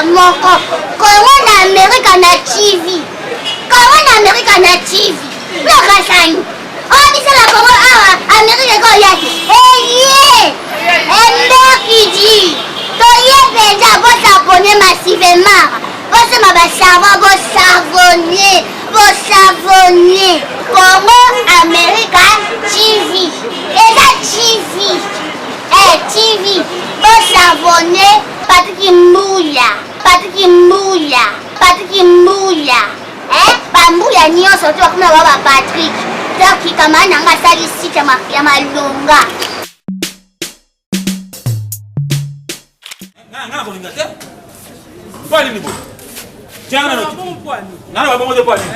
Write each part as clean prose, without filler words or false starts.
Moko kongo na amerika na tv kongo na amerika na tv lokasani oyo biso na kongo awa amerika ekoya te eye emberkidi toye mpenza bosabone massivement bosomba basavon bosavone bosavone congo america tv eza tv eh, tv bosavone patrik mbuya patrik mbuya patrik mbuya eh, bambuya nyonso to bakoma ba ba patrik donc kamara na nga asali site ya malonga. Nga nga nakolinga te. Mpo nini boye? Tianga nano. Nga na babongo te mpo nini?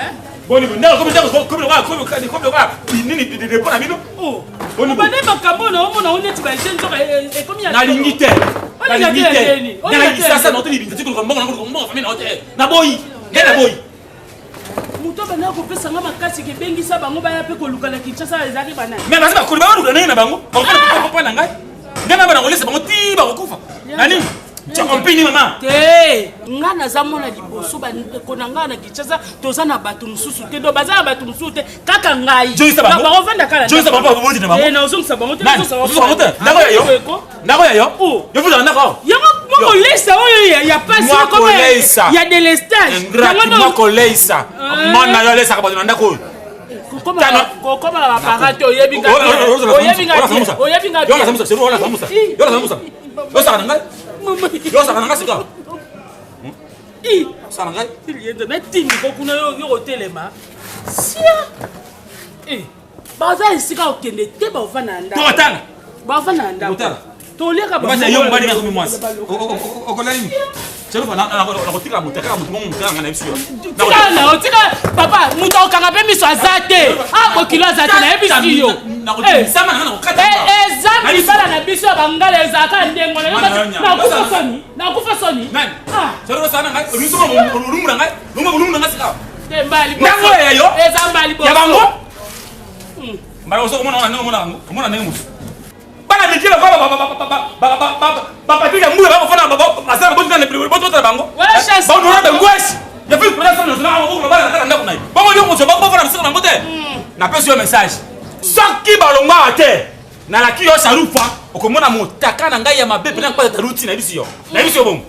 Boni boye? Ndako komi ndako komi lokola komi komi lokola nini depo na bino? Oh. Boni boye? Obande makambo na omona o neti ba jeune nzoka ekomi ya Nalingi te. Nalingi te. Nalingi sasa na oteli bintu koluka mbongo na koluka mbongo famille na ote. Naboyi. Ngai naboyi. Moto abandaka kopesa nga makasi kebengisa bango baya mpe koluka na Kinshasa ezalaki banani? Mais baza bakoli baluka ndenge na bango. Bakokana papa na ngai. Ngai na bana kolesa bango ti bakokufa. Na nini? Tu as compris ni mama? Te, nga naza mona liboso bandeko na ngai na Kinshasa toza na bato mosusu te. Donc baza na bato mosusu te, kaka ngai. Bakovanda kala. Jolisa bango baboti na bango. Eh, nazongisa bango te, nazongisa bango te. Ndako ya yo. Ndako ya yo. Oh. Yo futa ndako. Yango mwa kolesa oyo ya pasi mwa kolesa. Ya delestage. Yango mwa kolesa. Mwana yo alesaka bato na ndako oyo. Kokoma na baparent te oyebi nga oyebi nga oyebi nga yo nazamusa sero wana zamusa yo nazamusa yo saka na ngai yo saka na ngai sika saka na ngai liendo natindiko kuna yo kotelema sia baza esika kokende te bavanda na ndako tokotala bavanda na ndako toliaka yo mobali nakomi mwasi okola nini nakotika moto kaka moto moko moto yanga na biso yo tika papa moto akokanga mpe miso aza te a bokilo aza te nayebisi yo eza libala na biso ya bangala ezalaka ndenge wana nakufa soni nakufa soni eza mbali ya bango mbala oso omona ndenge omona yango omona ndenge mosusu bana mike lokola bapatrik ya mbula bakofana basala botota na bango baonora bengwesi ya vice président national akokolo bana na kaka ndako na ye bango yo moto bakofana bisika bango te napesi yo message soki balongwaka te nalaki yo sharufa okomona motaka na ngai ya mabe mpena nkpata taluti nayebisi yo nayebisi yo bongo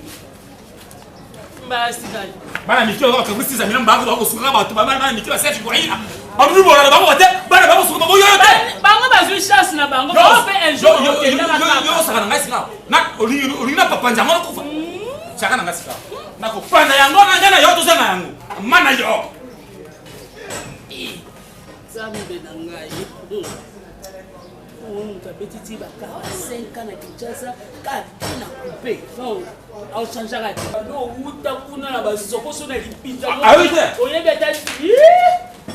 bana mike baza bakabwisisa mina mbako bakosukaka bato bana mike basaki koyina babubolana na bango te bana bakosuka baboyoyo te bango bazwi chance na bango bango mpe un jour yosaka na ngai sika olingi na papanza yango nakufa saka na ngai sika nakopanda yango na ngai na yo tozanga yango ma na yo nzambe na ngai moto abeti ti ba 45 ans na Kinshasa kaka na coupe donc achangeaka te owuta kuna na bazokoso na lipinza oyebi ata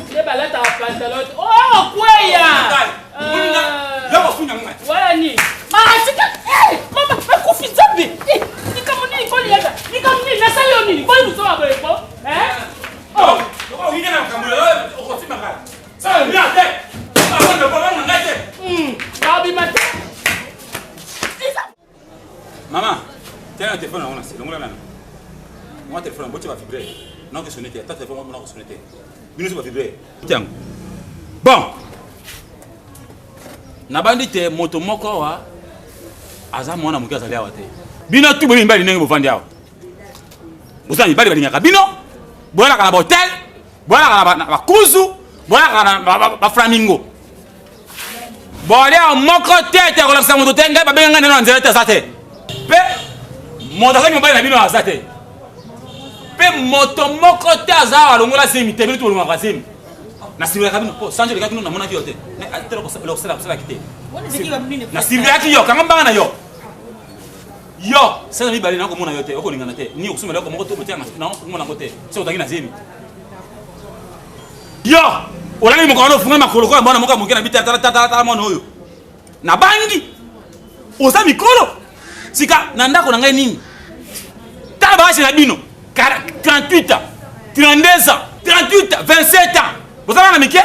nde balataka pantalon te okweya wala nini atika mama nakufi nzambe likambo nini koliyaka likambo nini nasali yo nini boli mosoba boye ko Babima te. Mama, tiens le téléphone on a longola nana. Moi téléphone boti ba vibrer. Non que sonner te, ata téléphone moi ko sonner te. Bino ba vibrer. Tiens. Bon. Nabandi te moto moko awa aza mwana moke azali awa te. Bino tu boyebi mibali ndenge bovandi awa. Boza mibali balingaka bino. Boyalaka na ba hotel. Boyalaka na bakuzu, boyalaka na baflamingo. Bolia moko te ete akolakisa moto te, ngai babenga ngai nano na nzela te aza te. Mpe moto azali mobali na bino aza te. Mpe moto moko te aza awa alongola zemi te, bino tolongaka zemi. Nasilelaka bino mpo sanjo elekaki no namonaki yo te. Nasilelaki yo, kanga mbanga na yo. Yo, sasa mibale na komona yo te, okolingana te. Ni okusuma eloko moko to botia na komona yango te. Soki otangi na zemi. Yo, olali mokolo wana ofunga makolo koya mwana moko ya moke na bita tala tala tala mwana oyo. Nabangi. Oza mikolo. Sika na ndako na ngai nini? Tala baasi na bino. 38 ans, 32 ans, 38 ans, 27 ans. Boza bana mike?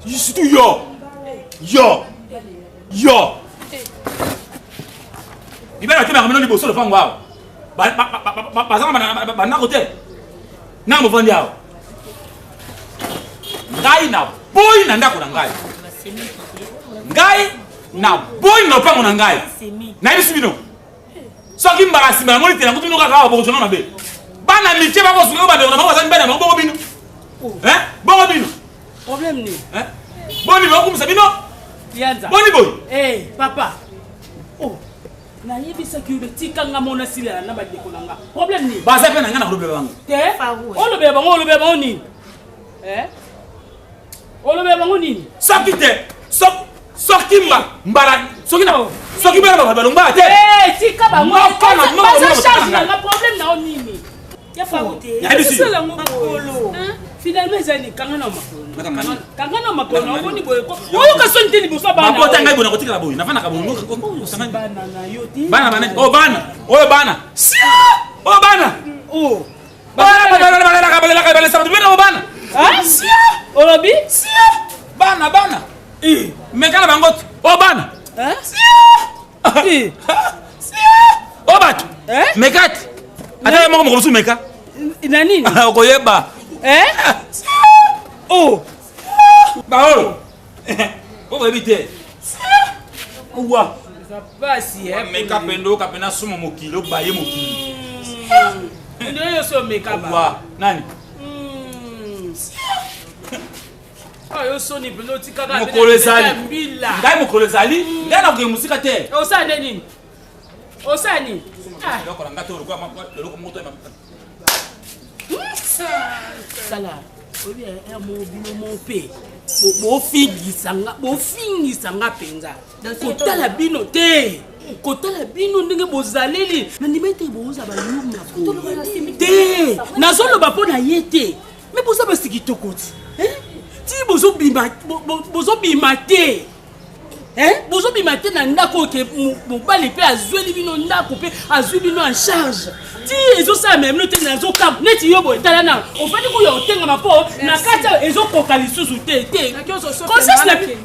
Surtout yo. Yo. Yo. Mibali batemaka bino liboso lopango awa. Baza na bandako te. Nanga bovandi awa. Ngai na boyi na ndako na ngai. Ngai na boyi na lopango na ngai. Nayebisi bino. Soki mbala nsima namoni te nakuti bino kaka awa bokozonga mabe. Bana mike bakosunga bandeko na bango baza mibali na bango bongo bino. Bongo bino. Problème nini? Hein? Boni bakumisa bino? Yanza. Boni boy. Eh, papa. Oh. nayebisaki yo tika nga mona silala na bandeko na nga problème nini baza mpe na ngai nakolobela bango te olobela bango olobela bango nini eh? olobela bango nini soki te soki mbala soki na oh. soki bana balongba te eh, tika bango baza charge na nga problème na yo nini finalement eza nini kanga na makolo kanga na makolo na omoni boye oyoka soni te liboso ya bana bota ngai boye nakotikala boye nafandaka boye bana na yo te bana bana oh bana oyo bana sia oyo bana oh balelaka balelaka balesaka bino bana sia olobi sia bana bana meka na bango oyo bana sia o bato meka te ata ye moko mokolo mosusu meka na nini okoyeba oh baoyo po boyebi te wa pasi meka pende oyoka mpena somo mokili obaye mokili nde yo so omeka wa nani Ah, yo soni mpenza otikaka mokolo ezali ngai mokolo ezali ngai nakokende mosika te osala nde nini osala nini ah. eloko na ngai to eloko moko to sala oyebi ya mo bino mo mpe bofingisa nga bofingisa nga mpenza kotala bino te kotala bino ndenge bozaleli nandima ete boza bayuma boye te nazoloba mpo na ye te Mais boza basi kitoko ti. Hein? Ti bozo bima bozo bima te. Hein? Bozo bima te na ndako ke mobali pe azweli bino ndako pe azwi bino en charge. Ti ezosala meme no te nazokamwa neti yo boye tala na ofandi kuya otengama mpo na kati ayo ezokoka lisusu te te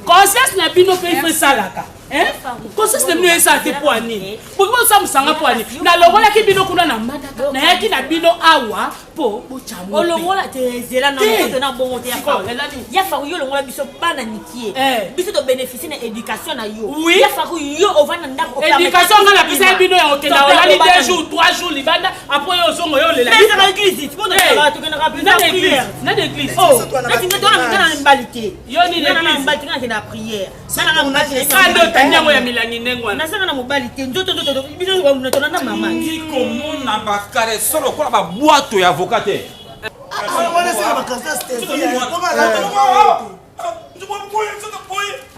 conscience na bino mpe ifo esalaka conscience na bino esala te mpo ya nini boki bosambwisa nga mpo ya nini nalongolaki bino kuna na mbandaka nayaki na bino awa mpo botya olongola te zela na moto na bongo te ya faru yo olongola biso bana mikie eh. biso tobénéficie na éducation na yo ya faru yo ovanda ndako éducation nga napesa bino ya kokenda olali 2 jours 3 jours libanda apres yo ozongo yo olela église nani église na mibali te yo nini na mibali te nga nakenda prière kanda otandi yango ya milangi ndenge wana nazanga na mobali te nzoto nzoto bino tolanda mama ngi komona bakareso lokola babwato ya avoka te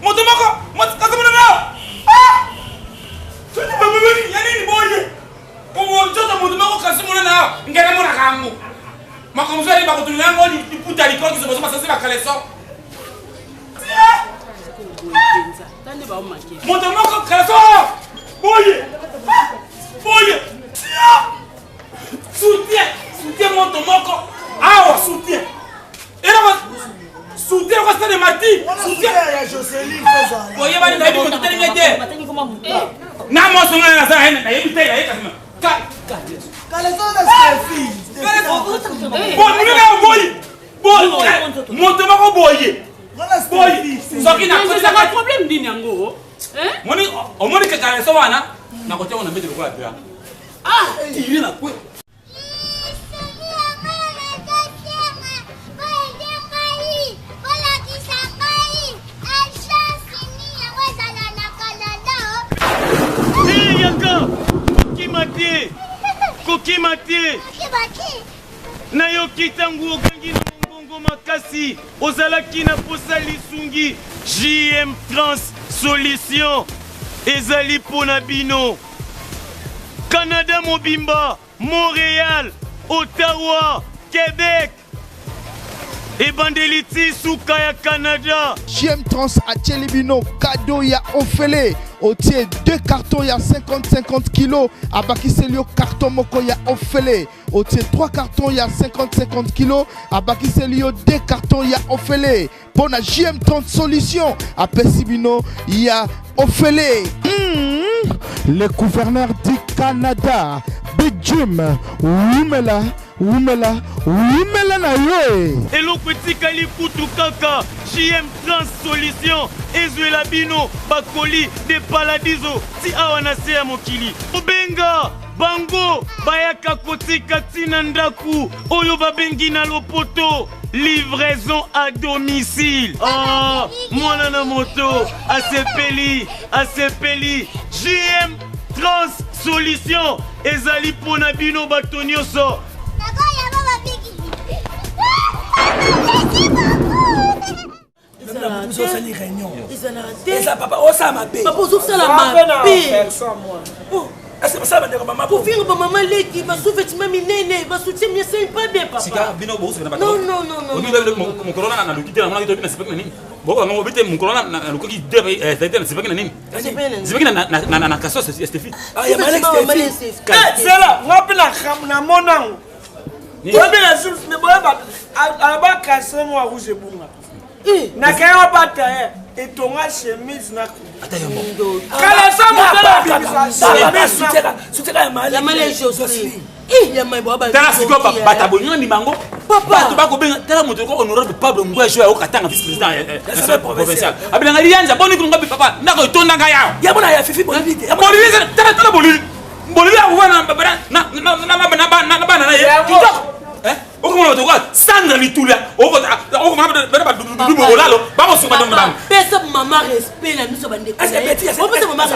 moto moko ya nini boye nzoto moto moko kasi monana ngai namonaka yango makambo mosusu ayeba kotunela yango liputa likolo kiso basasi bakaleso moto moko caleçon boye boye soutien soutien moto moko awa soutien eloko soutien eloko stade mati soutien oyebani nayebi moto telinge te na mwasi ngai naza nayebi te yaye kasi boye moto moko boye boye soki nakozaka problème nini yango omoni kekaleso wana nakotia ngo na mbete lokola dra ah tire na kwe Yaka kokima te kokima te Nayoki tango ogangi na mongongo makasi, ozalaki na posa lisungi. JM Trans Solution ezali mpo na bino. Canada mobimba, Montréal, Ottawa, Québec, ebandeli ti suka ya Canada. JM Trans atieli bino cadeau ya ofele otie deux cartons ya 50-50 kilo abakiseli yo carton moko ya ofele otie 3 cartons ya 50-50 kilo abakiseli yo 2 cartons ya ofele mpo na JM 30 solution apesi bino ya ofele le gouverneur du Canada Big Jim wumela wumela wumela na yo e. Eloko etikali kutu kaka JM Trans Solution ezwela bino bakoli de Paladiso ti awa na se ya mokili. Obenga bango bayaka kotika ntina ndako oyo babengi na lopoto livraison à domicile. Oh, mwana na moto asepeli asepeli JM Trans Solution ezali mpo na bino bato nyonso. Osali réunion eza papa osala mabe papa ozosala mabe basala bandeko mama kofinga bamama leki basous-vêtement minene basoutien mia c'est pas bien papa sika bino bosepela non non non non mokolo na naluki te namonaki toyebi nasepaki na nini bokoka ngo obi te mokolo nalukaki te ezali te nasepaki na nini nasepaki na kaso ya stefi zela nga mpe namonango oyebi na boyeba alaba mwa rouge ebunga nakei obata ye etonga chemise na tala sikoyo bato abolinga ndima yango bato bakobenga tala moto oko honorable Pablo Ngwesho ya okatanga vice président provincial abelanga liyanza boni kunga papa ndako etonda ngai awa yamona ya fifi bolili te bolili tala tala bolili bolili akuwa na bana na ye kitoko okomona bato okoa Sandra Litulia okomona bana badudu bolalo bakosunga ndongo bango pesa mama respect na miso bandeko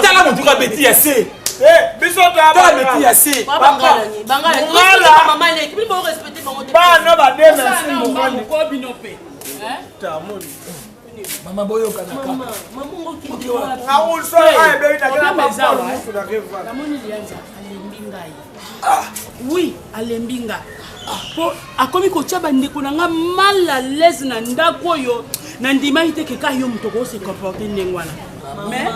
tala motu ka beti ya se biso tala beti ya se bana bademasi mpe mama boyokana namoni Lianza alembi ngai. Oui, alembi ngai mpo akomi kotia bandeko na nga mal à l'aise na ndako oyo. Nandimaki te keka yo moto okose comporte ndenge wana, mais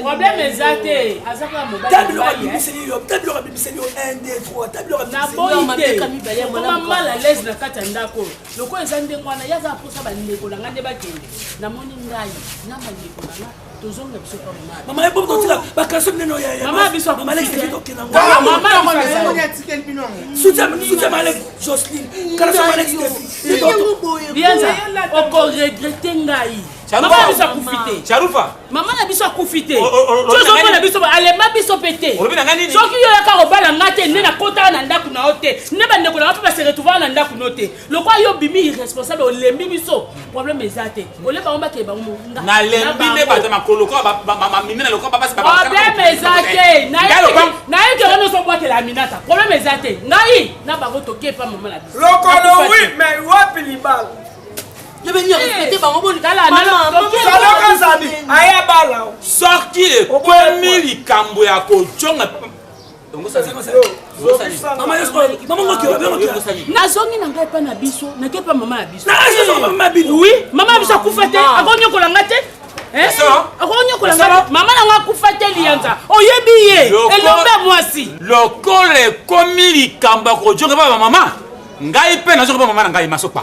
problème eza te, aza kaka mobali. Naboyi te okoma mal à l'aise na kati ya ndako oyo. Lokola eza ndenge wana, ye aza mposa bandeko na nga nde bakende. Namoni ngai na bandeko na nga tozonga biso pa mama. Mama, totika bakanso minene. Mama biso. Mama soutien Malek Jocelyn, kalaso Malek Stefi. Lianza, okoregretter ngai. Mama na biso akufi te. Charufa. Mama na biso akufi te. Tozomona biso alema biso mpe te. Olobi na ngai nini? Soki yo yaka kobala nga te, nde nakotaka na ndako na yo te, nde bandeko na nga mpe base retrouvaka na ndako no te. Lokwa yo bimi irresponsable, olembi biso, problème eza te. Ole bango bakee bango. Nalembi nde bato ya makolo lokola minene lokola bapasi. Problème eza te, nayebi wana ozobwakela Aminata. Problème eza te, ngai na bango tokepa mama na biso. Lokolo oui, mais wapi libala? Saloko zabi aya bala. Soki ekomi likambo ya kojonga. Nazongi na ngai epa na biso, nake epa mama na biso. Oui, mama na biso akufa te, akonyokola nga te, akonyokola nga. Mama na nga akufa te. Liyanza, oyebi ye, elombe ya mwasi. Lokola ekomi likambo ya kojonga epa bamama, ngai mpe nazonga mpa mama na ngai Masopa.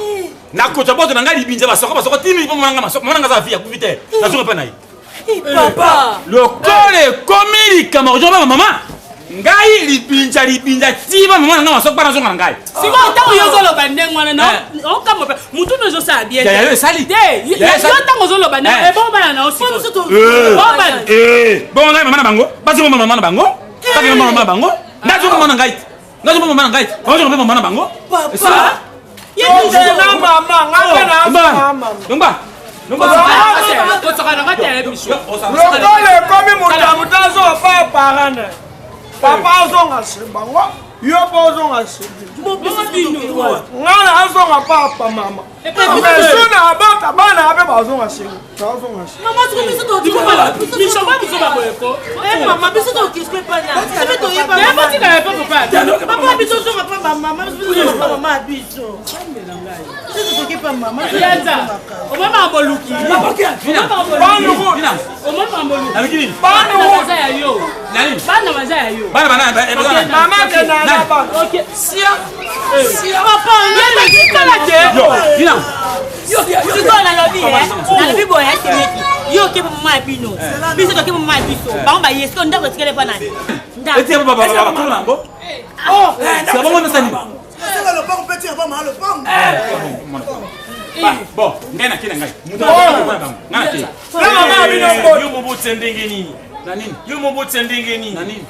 Nakota boto na ngai libinza basoko basoko timi mpo mama na ngai Masoko. Mama na ngai aza vie, akufi te, nazonga mpa na ye. Papa. Lokola ekomi likambo ya kojonga mpa bamama, ngai libinza libinza ti ba mama na ngai Masoko mpa nazonga na ngai. Sikoyo ntango yo ozoloba ndenge wana, okamba mpe mutu no ezosala bien. Ya yo esali. Te, yo ntango ozoloba ndenge ebongo bana na yo sikoyo. Bongo ngai mama na bango bazonga mama na bango, bakende mama na bango, nazonga mama na ngai te, nazonga mama na ngai te, bazonga mpe mama na bango. Papa na mama nga mpe na mama. Nomba. Kosaka na nga te ya biso. Lokola ekomi moto ya moto azofa parane, papa azonga se bango. Yo mpo ozonga nga na azonga papa mama so na abota bana mpe bazonga chez mama biso tokispe papa biso ozonga pa bamama biso pa mama ya biso biso totoki pa mama omama boluki bana baza ya yo bana baza ya yo bana bana mama kenana bana sia papa tikala te yo sikoyo nalobi nalobi boye asimeki yo oke mama ya bino biso toke mama ya biso bango baye sikoyo ndako etikali epa nani ndako bon ngai nake na ngai ngai nake yo moboti ya ndenge nini yo moboti ya ndenge nini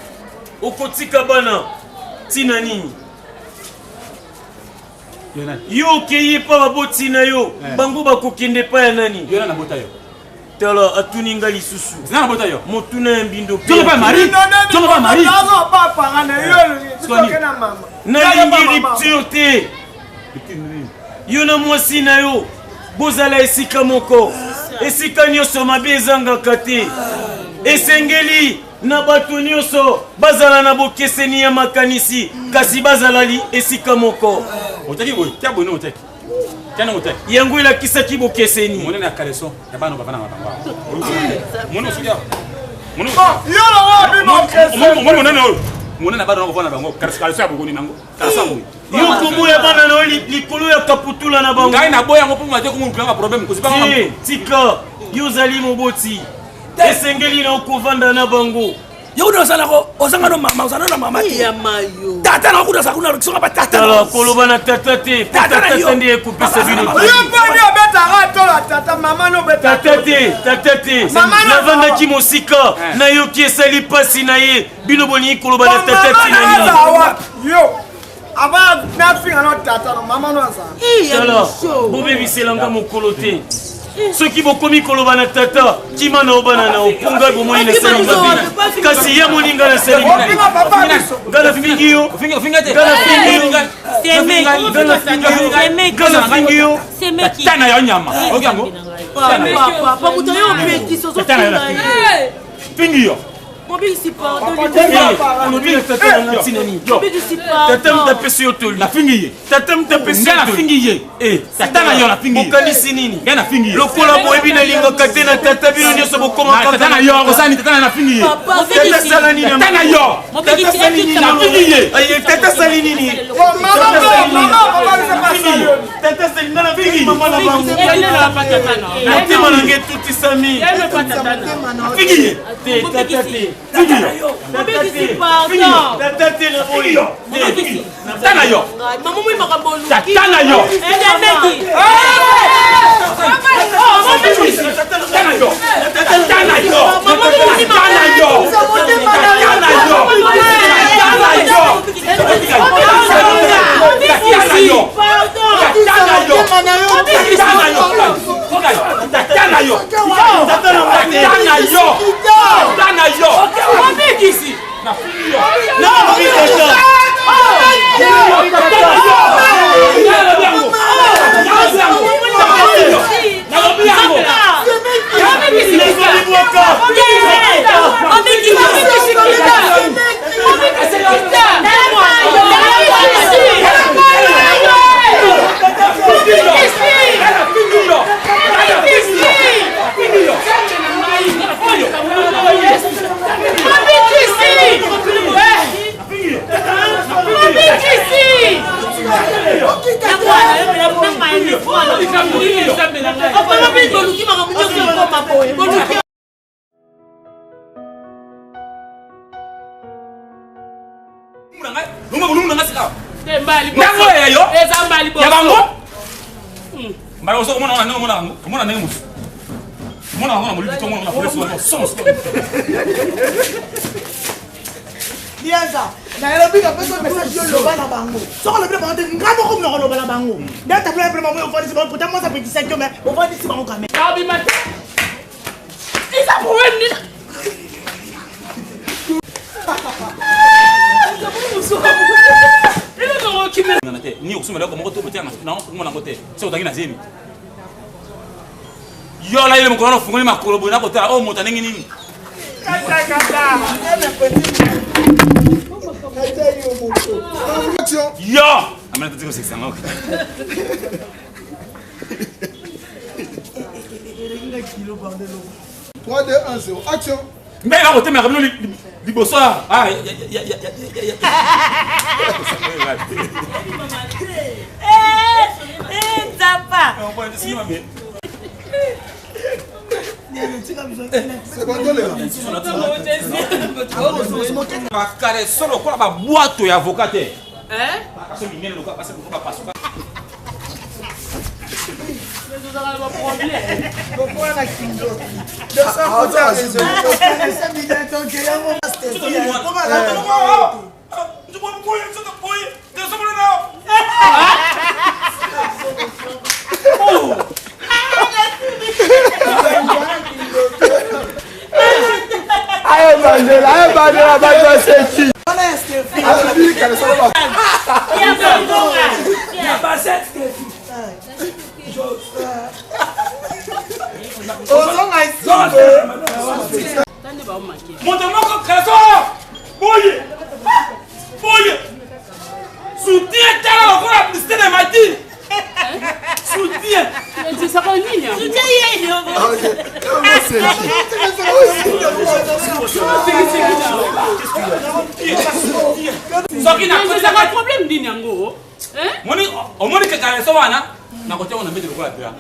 okotika bana ntina nini yo okei epa baboti na yo bango bakokende epai ya nani tala atuni nga lisusu motuna ya mbindo nalingi rupture te yo na mwasi na yo bozala esika moko esika nyonso mabe ezangaka te esengeli na bato nyonso bazala na bokeseni ya makanisi kasi bazala esika moko otaki boye tia boye otaki tia otaki yango elakisaki bokeseni monene ya caleçon ya bana bavanda na bango monene osuki awa monene monene oyo monene ya bana bakovanda bango caleçon ya bokoni nango caleçon boye yo koboya bana na yo likolo ya kaputula na bango ngai naboya yango mpo mate komolukilanga problème te tika yo ozali moboti esengeli na okovanda na bango yo kuna ozalako ozanga no mama ozala na mama te tata na kuna ozala kuna soka batata tala koloba na tata te po tata nde ekopesa bino tata te tata te navandaki mosika nayoki esali mpasi na ye bino bolingi koloba na tata ti na nini aba nafinga no tata no mama no azala tala bobebiselanga mokolo te soki bokomi koloba na tata kima na obana na yo mpo ngai bomoni nasali mabe kasi ye moni ngai nasali ngai nafingi yo ngai nafingi yo ngai nafingi yo tata na yo nyama oki yango papa moto yo opekisi ozofinga ye fingi yo Mobikisi pardon. Olobi na tata na nga ntina nini? Mobikisi pardon. Tata moto apesi yo toli. Nafingi ye. Tata moto apesi yo toli. Nga nafingi ye. Eh, tata na yo nafingi ye. Okanisi nini? Nga nafingi ye. Lokola boyebi nalingaka te na tata bino nyonso bokoma kaka. Tata na yo akosala nini? Tata na nafingi ye. Tata sala nini? Tata na yo. Tata sali nini? Nafingi ye. Aye, tata sali nini? Mama, mama, mama, Tata sali nga nafingi mama na bango. Motema na ngai etutisami. Nafingi ye. Te, tata te. Mobikisi pardon. Tata te na boyi. Tata na yo. Maman moi makambo oluki. Tata na yo. Edemeki. Tata na yo. Tata na yo. Tata na yo. Tata na yo. Tata na yo. Tata na yo. Tata na yo. Tata na yo. Tata na yo. Tata na yo. Tata na yo. Mobikisi. Boluki makambo nyonso ekoma boye boluki Ndango ya yo ya bango mbala ozo komona ndenge omona yango omona ndenge mosusu omona yango na molili to omona na polesi wana somo liaza nayalobi napesi message yo loba na bango soki olobi na bango te nga moko mona koloba na bango nde tabla ya vraimen ofandisi bango pourtant mwasi apekisaki yo mais ofandisi bango quand même abima te eza problème nini Ngana te ni okosomba eloko moko to botia na nango te soki otangi na zemi yo layele mokolo wana ofungoli makolo boye nakotala oyo moto andenge nini. Yo amena tati kosekisa nga. 3 2 1 0 action. Mbe nakotemaka bino liboso. Nzapa. Bakaleso lokola babwato ya avocat te, bakaso minene lokola basi lokola bapasuka. Aye bandela, aye bandela, bato baseki. Moto moko kaleso boye boye, soutien, tala lokola publicité de madine, soutien. Ezisaka nini? Soutien ye. Soki Ezaka problème nini yango? Omoni kaleso wana, nakotia wana mbete lokola dra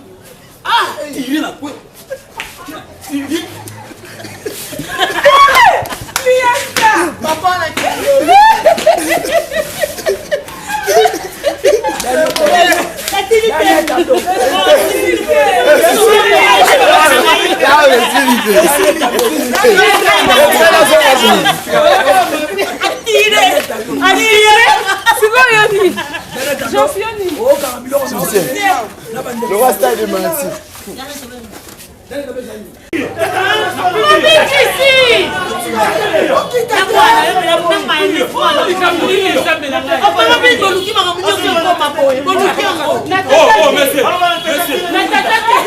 tire na kwe. Papa na Sikoyo nini? Josioni. Le roi style de Manti. Boluki makambo nyonso ekoma boye, boluki yango. Oh, oh, monsieur, monsieur. Na tata te.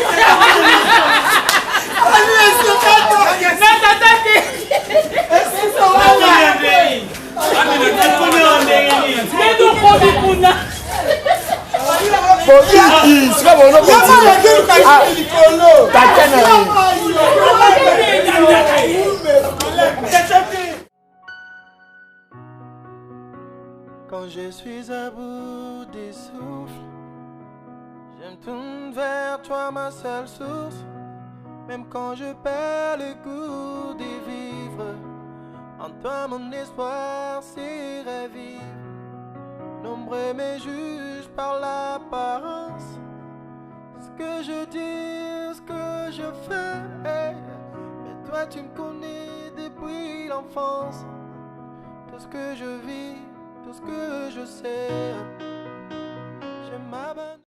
Na tata te. Nde tokomi kuna. Bobiki, sika bono continue. Tata na ye. Quand je suis à bout des souffles, je me tourne vers toi, ma seule source. Même quand je perds le goût de vivre, en toi mon espoir s'est ravive. Nombreux me jugent par l'apparence. Ce que je dis, ce que je fais. Mais toi tu me connais depuis l'enfance. Tout ce que je vis, tout ce que je sais. Je m'abandonne.